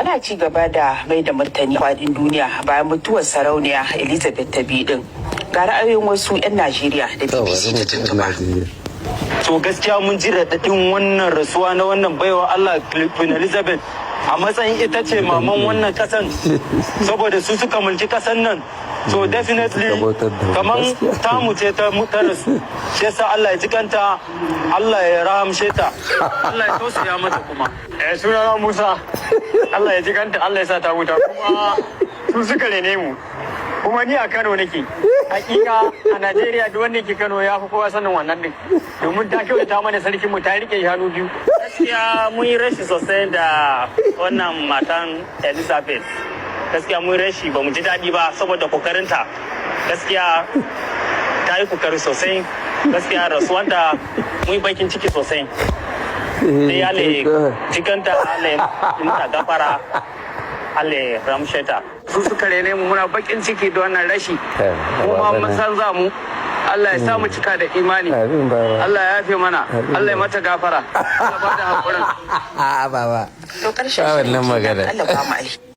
Ana ci gaba da mai da martani faɗin duniya bayan mutuwar Sarauniya Elizabeth ta biyu din. Ga ra'ayoyin wasu 'yan Najeriya da To, BBC bari ta mu ji tuntuba. Najeriya. To, gaskiya mun ji raɗaɗin wannan rasuwa na wannan baiwa Allah, Queen Elizabeth, a matsayin ita ce maman wannan kasan, saboda su suka mulki kasan nan. So definitely Suka bautar da mu, kaman gaskiya. tamu ce ta rasu. Shi yasa Allah ya ji kanta, Allah ya rahamshe ta, Allah ya tausaya mata kuma. Eh, sunana Musa. Allah ya ji kanta, Allah ya sa ta huta. Kuma su suka rene mu. Kuma ni a Kano nake. Hakika a Najeriya duk wanda yake Kano ya fi kowa sanin wannan din. Domin ta kyautata mana sarkin mu, ta rike shi hannu biyu. Gaskiya mun yi rashi sosai da wannan matan Elizabeth. Gaskiya mun yi rashi, ba mu ji daɗi ba saboda kokarinta. Gaskiya ta yi kokari sosai. Gaskiya rasuwanta mun yi bakin ciki sosai. Sai Allah ya ji kanta, Allah ya mata gafara, Allah ya rahamshe ta. Su suka rene mu, muna bakin ciki da wannan rashi. Kuma mun san za mu Allah ya sa mu cika da imani. Amin, baba. Allah ya yafe mana. Amin. Allah ya mata gafara. Allah ba da hakurin. A, baba. To, ƙarshen Ba shirin wannan kenan. magana. Allah ba mu alheri.